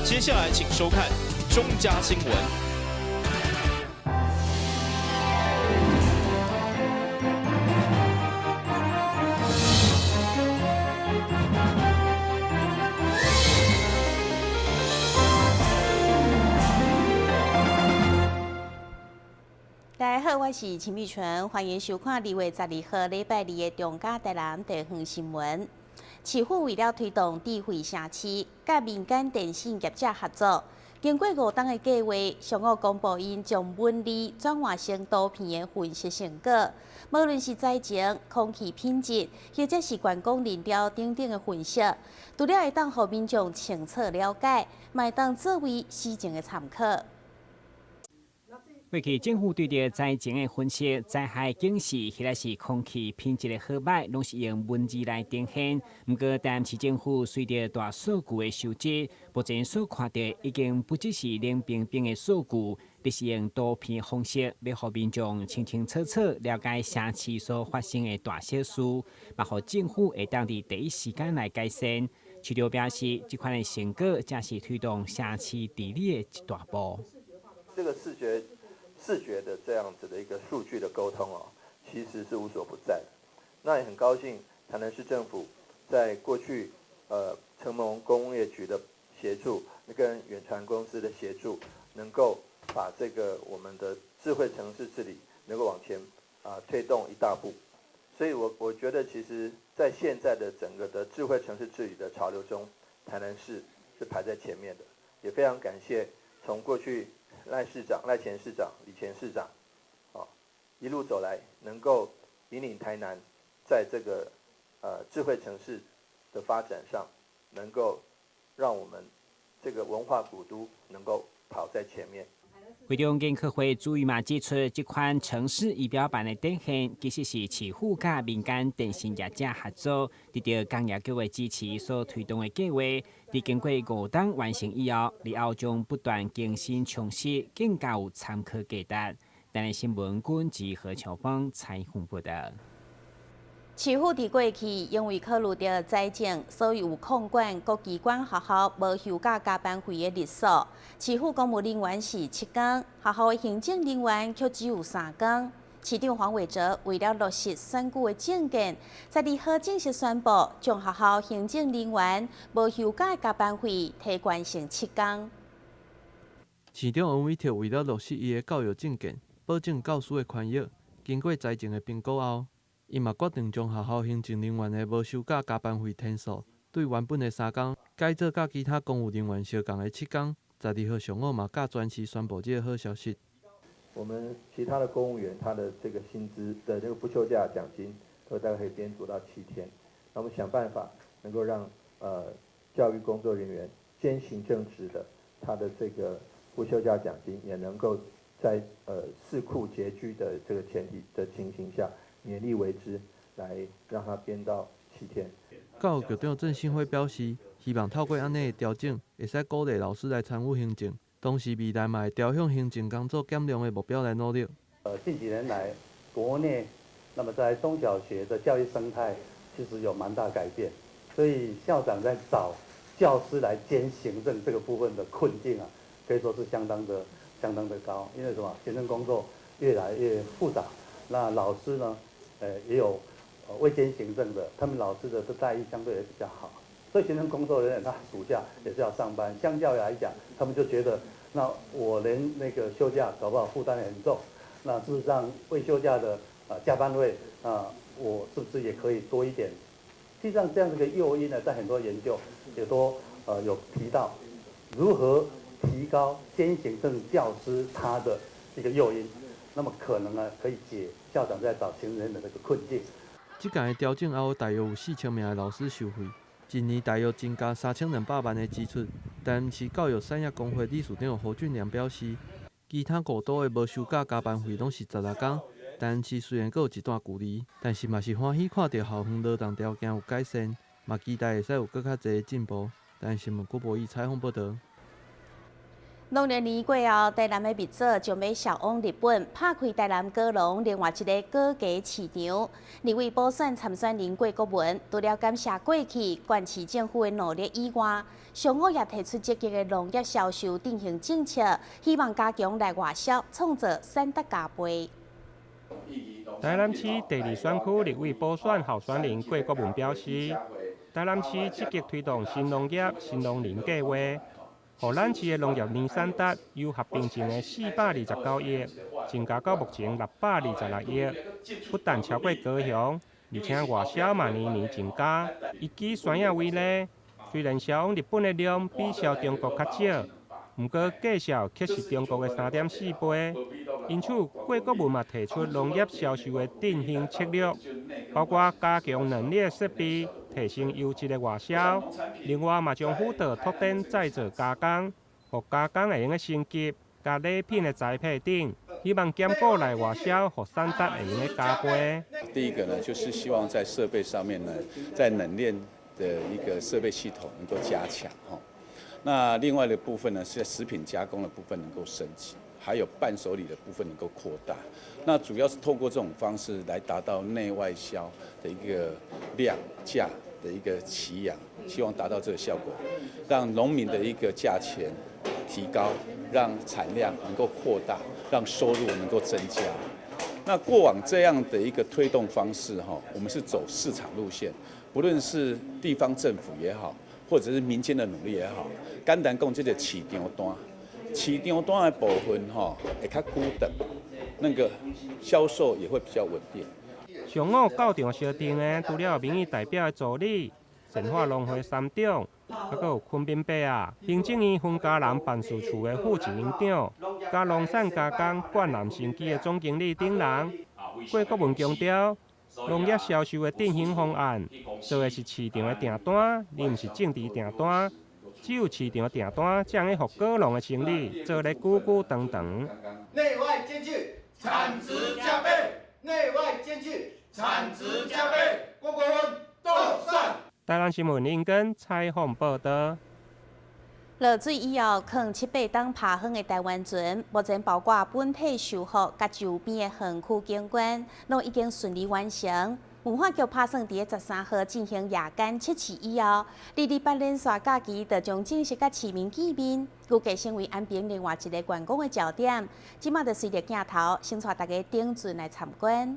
接下來請收看中嘉新聞。大家好，我是秦美純，歡迎收看2月12號禮拜二的中嘉台南地方新聞。市府為了推動智慧城市，佮民間電信業者合作，經過5冬的計劃，上午公布𪜶將文字轉換成圖片的分析成果。無論是災情、空氣品質，或者是員工人流等等的分析，除了會當予民眾清楚了解，嘛會當作為施政的參考。過去政府對著災情的分析、災害警示，或者是空氣品質的好歹，攏是用文字來呈現。毋過，台南市政府隨著大數據的收集，目前所看著已經不只是冷冰冰的數據，而是用圖片方式，欲予民眾清清楚楚了解城市所發生的大小事，嘛予政府會當佇第一時間來改善。市長表示，這款的成果正是推動城市治理的一大步。這個視覺的這樣子的一個數據的溝通哦，其實是無所不在。那也很高興，台南市政府在過去，承蒙工業局的協助，跟遠傳公司的協助，能夠把這個我們的智慧城市治理能夠往前推動一大步。所以我覺得，其實在現在的整個的智慧城市治理的潮流中，台南市是排在前面的。也非常感謝從過去賴市長、賴前市長、李前市長，一路走來，能夠引領台南在這個智慧城市的發展上，能夠讓我們這個文化古都能夠跑在前面。會中研考會主委嘛指出，這款城市儀表板的展現，其實是市府佮民間電信業者合作，得到工業局的支持所推動的計劃。佇經過5冬完成以後，日後將不斷更新充實，更加有參考價值。台南新聞軍及何秋芳採訪報道。市府佇過去因為考慮著災情，所以有控管各機關學校無休假加班費的日數。市府公務人員是7工，學校的行政人員卻只有3工。市長黃偉哲為了落實選舉的政見，12號正式宣布，將學校行政人員無休假加班費提懸成7工。市長黃偉哲為了落實伊的教育政見，保證教師的權益，經過災情的評估後，伊嘛決定將學校行政人員的無休假加班費天數，對原本的3工改做佮其他公務人員相仝的7工。12號上午嘛，佮全市宣布這個好消息。我們其他的公務員，他的這個薪資的這個不休假獎金，都大概可以編足到7天。那我們想辦法能夠讓教育工作人員兼行政職的，他的這個不休假獎金也能夠在四庫拮據的這個前提的情形下，勉力為之，來讓他編到7天。教育局長鄭新輝表示，希望透過按呢的調整，會使鼓勵老師來參與行政，同時未來嘛會朝向行政工作減量的目標來努力。近幾年來，國內那麼在中小學的教育生態其實有蠻大改變，所以校長在找教師來兼行政這個部分的困境啊，可以說是相當的高，因為什麼？行政工作越來越複雜，那老師呢？也有未兼行政的，他們老師的待遇相對也比較好，所以行政工作人員他暑假也是要上班，相較來講，他們就覺得，那我連那個休假搞不好負擔很重，那事實上未休假的加班費啊，我是不是也可以多一點？實際上這樣子的誘因呢，在很多研究也都有提到，如何提高兼行政教師他的一個誘因。那麼可能呢，可以解校長在找行政的這個困境。這屆的調整後，大約有4000名的老師受惠，一年大約增加3200萬的支出。但是教育產業工會理事長何俊良表示，其他5都的無休假加班費攏是16工，但是雖然閣有一段距離，但是嘛是歡喜看著校園勞動條件有改善，嘛期待會使有閣較濟的進步。但是新聞郭博義採訪報道。農曆年過後，台南的蜜棗將欲銷往日本，拍開台南果農另外一個果家市場。立委補選參選人郭國文，除了感謝過去縣市政府的努力以外，上午也提出積極的農業銷售振興政策，希望加強內外銷，創造產值加倍。台南市第二選區立委補選候選人郭國文表示，台南市積極推動新農業、新農人計劃。予咱市的農業年產值由合併前的429億，增加到目前626億，不但超過高雄，而且外銷嘛年年增加。伊舉山仔為例，雖然銷往日本的量比銷中國較少，毋過價數卻是中國的3.4倍。因此，郭國文嘛提出農業銷售的振興策略，包括加強冷鏈設備，提升優質的外銷。另外嘛，將輔導拓展再造加工，予加工會用得升級，佮禮品的栽培等，希望兼顧內外銷，予產值會用得加倍。第一個呢，就是希望在設備上面呢，在冷鏈的一個設備系統能夠加強哈。那另外的部分呢，是在食品加工的部分能夠升級，還有伴手禮的部分能夠擴大。那主要是透過這種方式來達到內外銷的一個量價的一個齊揚，希望達到這個效果，讓農民的一個價錢提高，讓產量能夠擴大，讓收入能夠增加。那過往這樣的一個推動方式，哈，我們是走市場路線，不論是地方政府也好，或者是民間的努力也好，簡單講，這個市場單，市場單的部分，吼，會較久長，那個銷售也會比較穩定。上午到場相聽的，除了民意代表的助理、善化農會三長，猶閣有昆明伯仔、行政院分嘉南辦事處的副執行長，佮農產加工冠南生機的總經理等人。郭國文強調，農業銷售的振興方案，做的是市場的訂單，而毋是政治訂單。只有市場訂單，才會予果農的生意做得久久長長。內外兼具，產值加倍；內外兼具，產值加倍。郭國文當選。台南新聞林根採訪報導。落水以後，囥七八冬拍風的台灣船，目前包括本體修復佮周邊的園區景觀，攏已經順利完成。文化局拍算佇咧13號進行夜間測試以後，228連續假期就將正式佮市民見面，預計成為安平另外一個觀光的焦點。這馬就隨著鏡頭，先帶大家登船來參觀。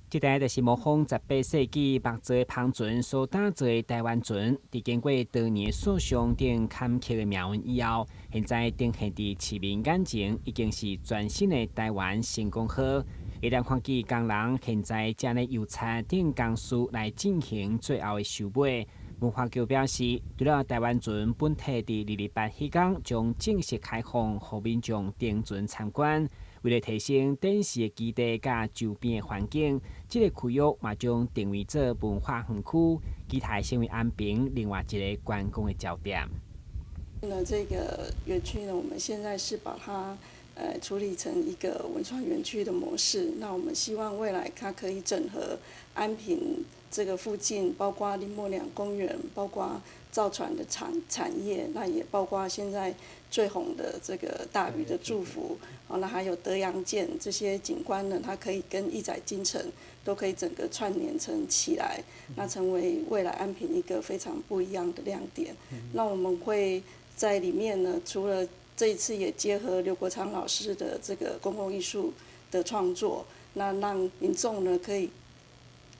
這台就是模仿18世紀木造的帆船所打造的台灣船，佇經過多年訴訟等坎坷的命運以後，現在呈現佇市民眼前，已經是全新的台灣成功號。會當看見工人現在正咧油漆等工序來進行最後的收尾。文化局表示，除了台灣船本體佇228彼工將正式開放，予民眾登船參觀。為了提升展示的基地佮周邊的環境，這個區域嘛將定位做文化園區，期待成為安平另外一個觀光的焦點。那這個園區呢，我們現在是把它處理成一個文創園區的模式。那我們希望未來它可以整合安平這個附近，包括林默娘公園，包括造船的產業，那也包括現在最紅的這個大禹的祝福，哦，那還有德陽艦這些景觀呢，它可以跟億載金城都可以整個串聯成起來，那成為未來安平一個非常不一樣的亮點。那我們會在裡面呢，除了這一次也結合劉國昌老師的這個公共藝術的創作，那讓民眾呢可以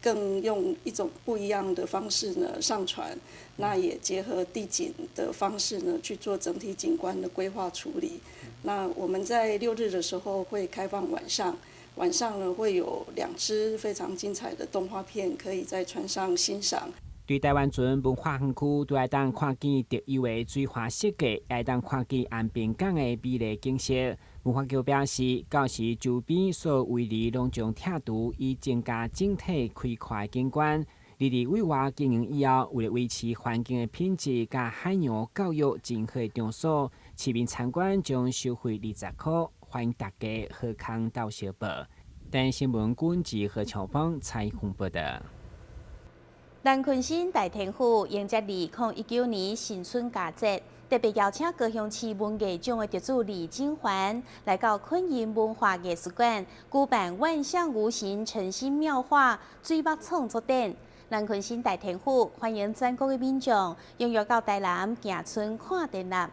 更用一種不一樣的方式呢上船，那也結合地景的方式呢去做整體景觀的規劃處理。那我們在六日的時候會開放晚上，晚上呢會有兩支非常精彩的動畫片可以在船上欣賞。對台灣船文化園區，都會當看見特有的水花設計，也會當看見安平港的美麗景色。文化局表示，到時周邊所有圍籬攏將拆除，以增加整體開闊景觀。而佇對外經營以後，為了維持環境的品質，佮海洋教育真好的場所，市民參觀將收費20箍，歡迎大家好康鬥相報。台新聞軍事何喬芳採訪報導。南鯤鯓大天府迎接2019年新春佳節，特別邀請高雄市文藝獎的得主李金環來到昆銀文化藝術館舉辦萬象無形誠心妙畫水墨創作展。南鯤鯓大天府歡迎全國的民眾踴躍到台南行村看展覽。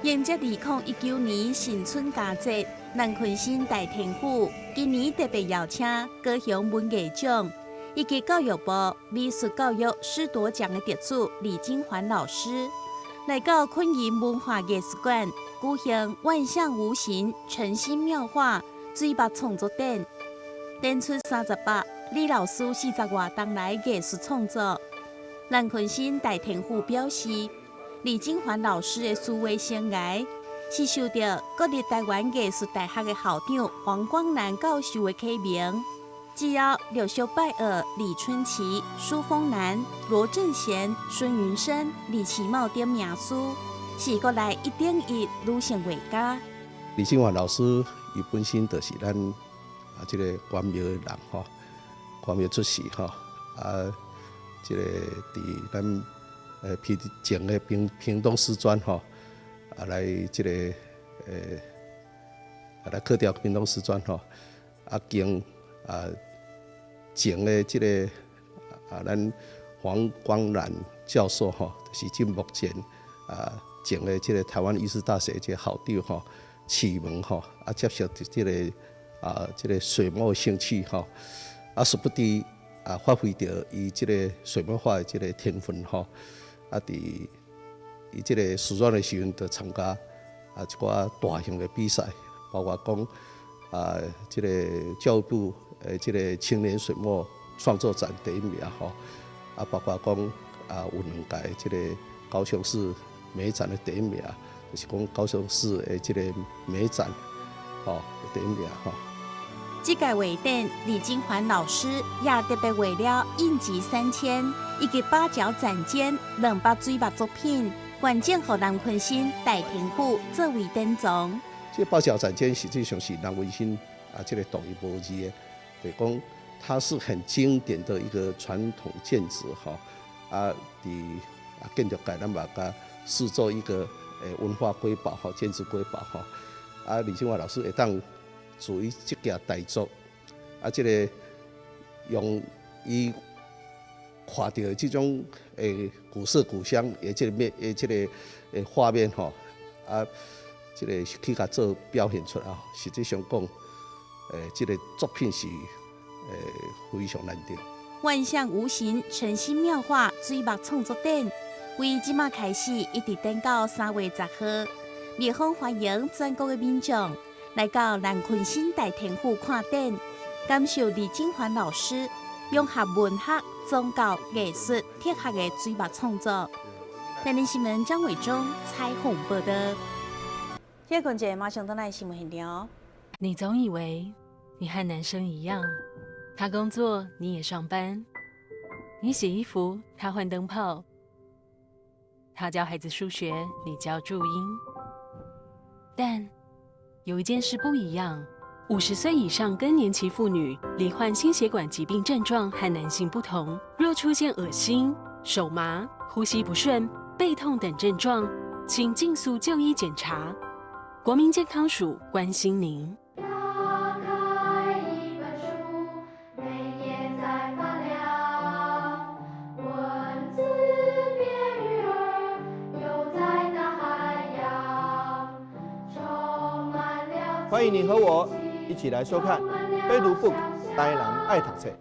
迎接2019年新春佳節，南鯤鯓大天府今年特別邀請高雄文藝獎以及教育部美術教育師鐸獎的得主李金環老師，來到昆銀文化藝術館舉行萬象無形誠心妙畫水墨創作展，展出38李老師40外冬來藝術創作。南鯤鯓大天府表示，李金環老師的書畫生涯是受著國立臺灣藝術大學的校長黃光南教授的啟蒙。只要陸續拜學李春奇、舒豐南、羅正賢、孫雲生、李奇茂等名師，是國內一等一女性畫家。李金環老師伊本身就是咱這个關廟的人吼，關廟出世吼，這个佇咱屏前的屏屏東師專吼，來這个來考著屏東師專吼，經前的這个咱黃光南教授吼，就是這目前前的這个臺灣藝術大學這个校長吼，啟蒙吼，接受這个這个水墨興趣吼，殊不知發揮著伊這个水墨畫的這个天分吼，佇伊這個師專的時陣，就參加一寡大型的比賽，包括講這个教育部的這个青年水墨創作展第一名吼，包括講有兩屆這個高雄市美展的第一名，就是講高雄市的這個美展吼第一名吼。這屆畫展，李金環老師也特別畫了印級3000以及八角斬間200水墨作品，完整予南鯤鯓大天府作為典藏。這八角斬間實際上是南鯤鯓這个獨一無二的，就是講它是很經典的一個傳統建築吼，佇建築界咱嘛共視作一個文化瑰寶吼，建築瑰寶吼。李金環老師會當屬於這件大作，這个用伊看著的這種古色古香的這個面的這個畫面吼，這个去共做表現出來，實際上講，這个作品是非常難得。萬象無形誠心妙畫水墨創作展，為這馬開始一直展到3月10號，熱風歡迎全國的民眾來到南鯤鯓大天府看展，感受李金環老師融合文學、宗教、藝術、哲學的水墨創作。台南新聞張偉忠採訪報導。下個節馬上轉來新聞現場。你總以為你和男生一樣，他工作你也上班，你洗衣服他換燈泡，他教孩子數學你教注音。但有一件事不一樣，50歲以上更年期婦女罹患心血管疾病症狀和男性不同，若出現噁心、手麻、呼吸不順、背痛等症狀，請盡速就醫檢查。國民健康署關心您。打開一本書，每頁在發亮，文字變魚兒，游在大海洋，充滿了。歡迎你和我一起來收看《非讀 book》台南愛讀冊。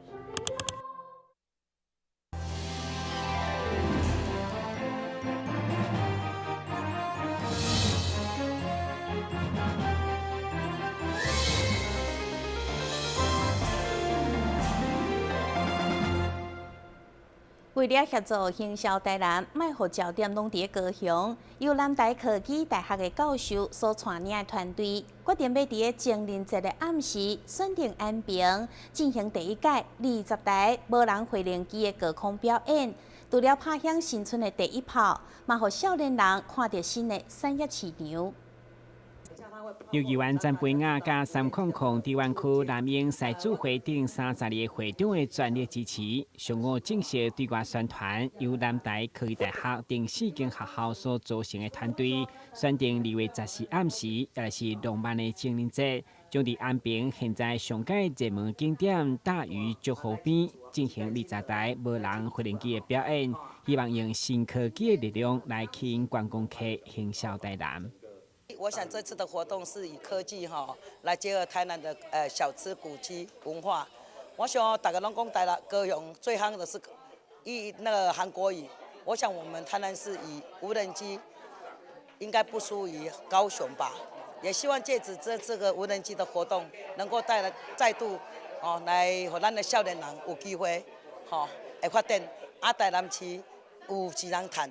為了協助行銷台南，莫予焦點攏佇高雄，由南台科技大學的教授所帶領的團隊，決定欲佇个情人節的暗時，選定安平進行第一屆20台無人飛行機的高空表演。除了拍響新春的第一炮，嘛予少年人看著新的產業市場。幼兒園詹培雅佮300中原區南英賽主會等32個會長的全力支持，上午正式對外宣傳，由南台科技大學等四間學校所組成的團隊，選定2月14暗時，也就是浪漫的情人節，將佇安平現在上蓋熱門景點大漁竹湖邊進行20台無人飛行機的表演，希望用新科技的力量來吸引觀光客，行銷台南。我想這次的活動是以科技哈來結合台南的小吃古蹟文化。我想大家攏講台南高雄最夯的是以那個韓國瑜。我想我們台南市以無人機應該不輸於高雄吧。也希望借此這個無人機的活動能夠帶來再度哦來予咱的少年人有機會吼會發展啊台南市有錢人趁。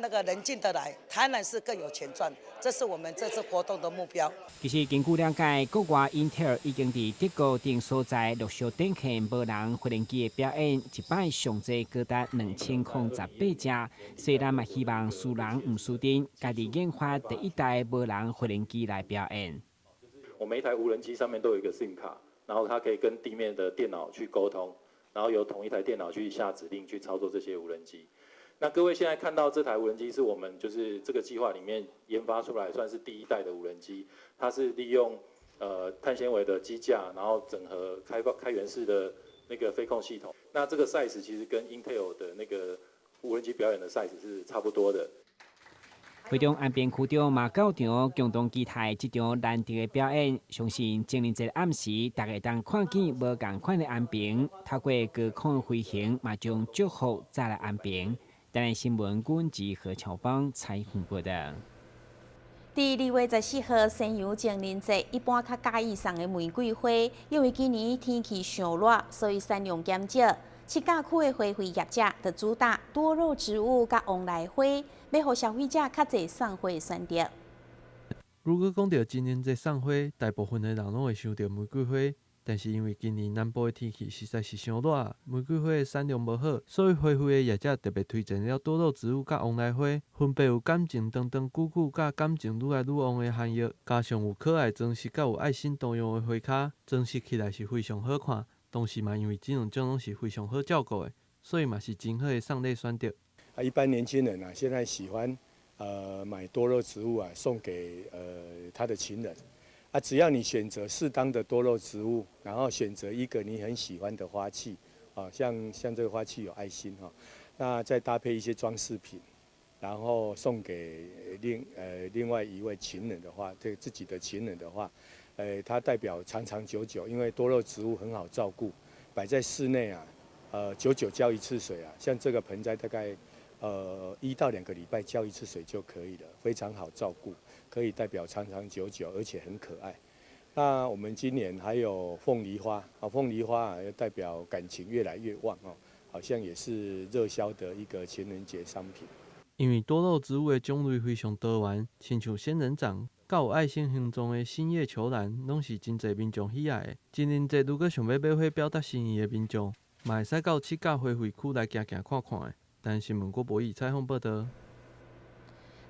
那個人進得來，台南市更有錢賺，這是我們這次活動的目標。其實根據了解，國外英特爾已經佇德國等所在陸續展現無人飛行機的表演，一擺上濟高達2018隻。所以咱嘛希望輸人毋輸陣，家己研發第一代無人飛行機來表演。我每一台無人機上面都有一個 SIM 卡，然後它可以跟地面的電腦去溝通，然後由同一台電腦去下指令去操作這些無人機。那各位現在看到這台無人機是我們就是這個計劃裡面研發出來，算是第一代的無人機。它是利用碳纖維的機架，然後整合開放開源式的那個飛控系統。那這個 size 其實跟 Intel 的那個無人機表演的 size 是差不多的。會長安平區長嘛到場共同期待這場難得的表演，相信情人節暗時，大家會當看見無仝款的安平，透過高空飛行，嘛將祝福帶來安平。台南新聞阮吉何喬邦採訪報道。佇2月14號西洋情人節，一般較佮意送的玫瑰花，因為今年天氣傷熱，所以產量減少。七甲區的花卉業者就主打多肉植物佮旺來花，欲予消費者較濟送花的選擇。如果講著情人節送花，大部分的人攏會想著玫瑰花。但是因為今年南部的天氣實在是傷熱，玫瑰花的產量無好，所以花卉的業者特別推薦了多肉植物佮旺來花，分別有感情長長久久佮感情愈來愈旺的涵義，加上有可愛裝飾佮有愛心圖樣的花跤，裝飾起來是非常好看。同時嘛，因為這兩種攏是非常好照顧的，所以嘛是真好的送禮選擇。啊，一般年輕人啊，現在喜歡買多肉植物啊，送給他的情人。啊，只要你選擇適當的多肉植物，然後選擇一個你很喜歡的花器，啊，像這個花器有愛心哈，那再搭配一些裝飾品，然後送給另外一位情人的話，這個自己的情人的話，它代表長長久久，因為多肉植物很好照顧，擺在室內啊，久久澆一次水啊，像這個盆栽大概1到2個禮拜澆一次水就可以了，非常好照顧。可以代表長長久久，而且很可愛。那我們今年還有鳳梨花啊，鳳梨花啊，代表感情越來越旺哦，好像也是熱銷的一個情人節商品。因為多肉植物的種類非常多元，親像仙人掌、佮有愛心形狀的新葉球蘭，攏是真濟民眾喜愛的。情人節如果想欲買花表達心意的民眾，嘛會使到七甲花卉區來行行看看的。台新聞郭博義採訪報道。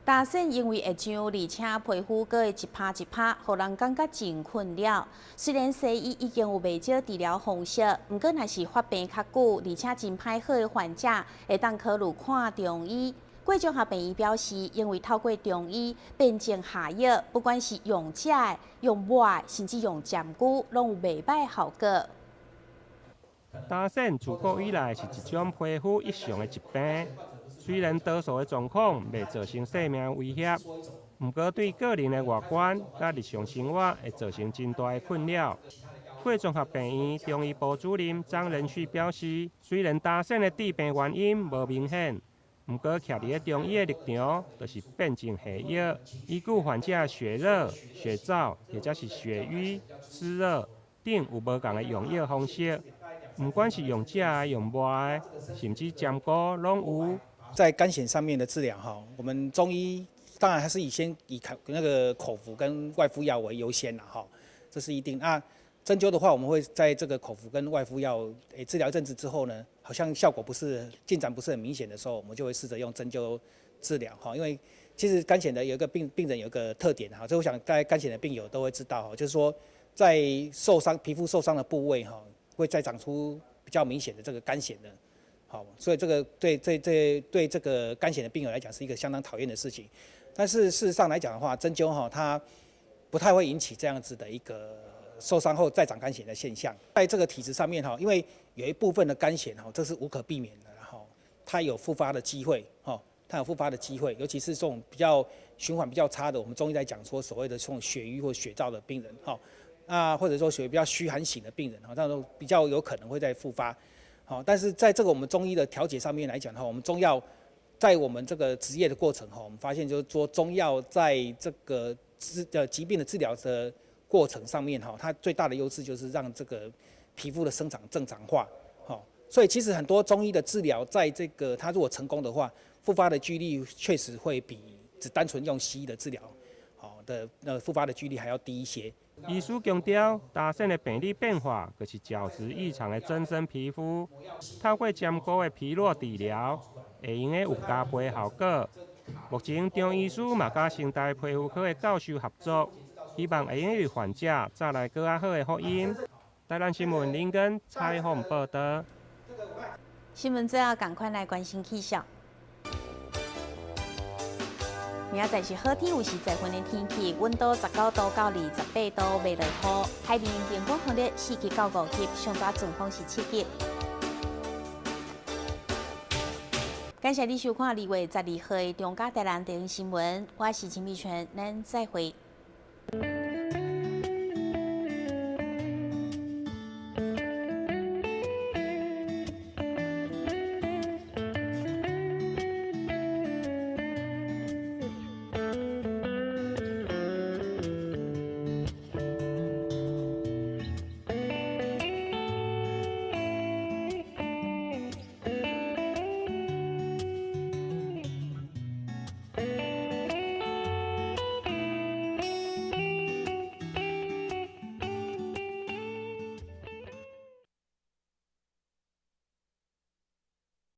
焦癬因為會癢，而且皮膚閣會一趴一趴，予人感覺真困擾。雖然西醫已經有袂少治療方式，毋過若是發病較久，而且真歹好的患者，會當考慮看中醫。貴綜合病院表示，因為透過中醫辨證下藥，不管是用食的、用抹的，甚至用針灸，攏有袂䆀效果。焦癬自古以來是一種皮膚異常的疾病。雖然多數的狀況袂造成生命威脅，毋過對個人的外觀佮日常生活會造成真大的困擾。貴綜合病院中醫部主任張仁旭表示，雖然焦癬的致病原因無明顯，毋過徛佇咧中醫的立場，就是辨證下藥，依據患者血熱、血燥或者是血瘀、濕熱等有無仝的用藥方式，毋管是用食的、用抹的，甚至針灸攏有。在乾癬上面的治療，哈，我們中醫當然還是以先以口那個口服跟外敷藥為優先啦，哈，這是一定。那針灸的話，我們會在這個口服跟外敷藥治療一陣子之後呢，好像效果不是進展不是很明顯的時候，我們就會試着用針灸治療哈。因為其實乾癬的有一個病人有一個特點哈，這我想大家乾癬的病友都會知道哈，就是說在受傷皮膚受傷的部位哈，會再長出比較明顯的這個乾癬的，好，所以這個對這這對這個乾癬的病友來講是一個相當討厭的事情。但是事實上來講的話，針灸哈它不太會引起這樣子的一個受傷後再長乾癬的現象。在這個體質上面哈，因為有一部分的乾癬哈，這是無可避免的，然後它有復發的機會哈，它有復發的機會，尤其是這種比較循環比較差的，我們中醫在講說所謂的這種血瘀或血燥的病人哈，啊或者說屬於比較虛寒型的病人哈，這種比較有可能會再復發。好，但是在這個我們中醫的調節上面來講的話，我們中藥在我們這個執業的過程哈，我們發現就是說中藥在這個疾病的治療的過程上面哈，它最大的優勢就是讓這個皮膚的生長正常化，好，所以其實很多中醫的治療，在這個它如果成功的話，復發的幾率確實會比只單純用西醫的治療，好的那復發的幾率還要低一些。醫師強調，乾癬的病理變化就是角質異常的增生皮膚，透過針灸的皮絡治療，會用得有加倍效果。目前張醫師嘛佮成大皮膚科的教授合作，希望會用為患者帶來閣較好的福音。台南新聞林根採訪報道。新聞最後，趕快來關心氣象。明仔載是好天，有實在雲的天氣，溫度19度到28度，袂落雨。海面平均風力4級到5級，上大陣風是7級。感謝你收看2月12號的中嘉台南地方新聞，我是陳美泉，咱再會。